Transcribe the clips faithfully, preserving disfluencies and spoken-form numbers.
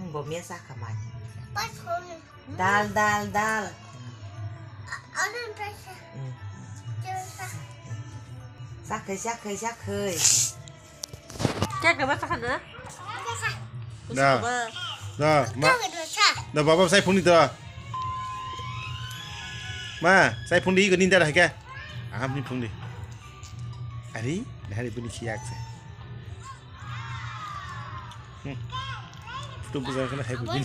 Bo mia sakha mai. Dal, dal, dal. Hmm. Sakhai, sakhai, sakhai. Cake ba sakha na? Da. Da, ma. Da, baba sai phone di da. Ma, sai phone di, ko ninda hai ke. Aham ni phone di. Ari, hari bini siak se. Hmm. Photo bujang kana hai bini.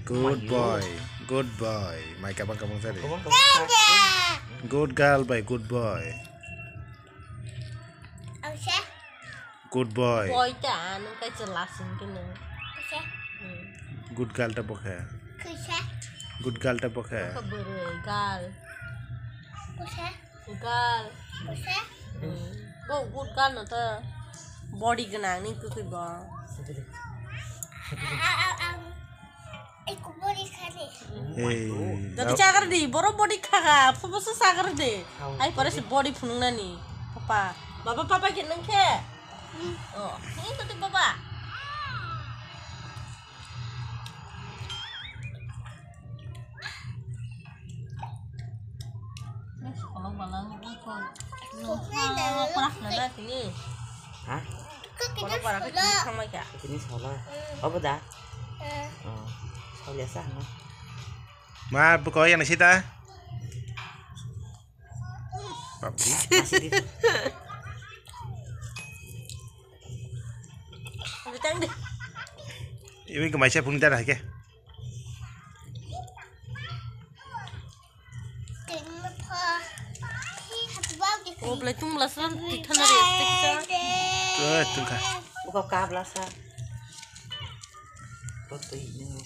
Good boy, good boy. Mai kabang kabang sari. Good girl bai good boy. Good boy. Boy ta, nung kai chela sing ke nung. Good girl ta bokhe. Good girl ta bokhe. Bokhe bwrwi, girl. Girl. Bo good girl no to. Body gwnang ni kwkwi bo. Hey, dati chagar di, boro body khaga, phobo se chagar di. Ai pore se body phunung nani. Papa, baba papa ke nung khe. Oh, ini tuh baba. Ini sekolah malang itu. Nung pernah nana sini. Hah? Sekolah para ke sini sama ya. Sini sekolah. Apa dah? Oh, sekolah sana. Ma, buka yang sita. Papri. Ini ke mai saya pun dah ke. Oh, belai tung belas ran tithana re, tisa. Tuh, tuh kah. Buka kah belas ran. Kok tuh ini.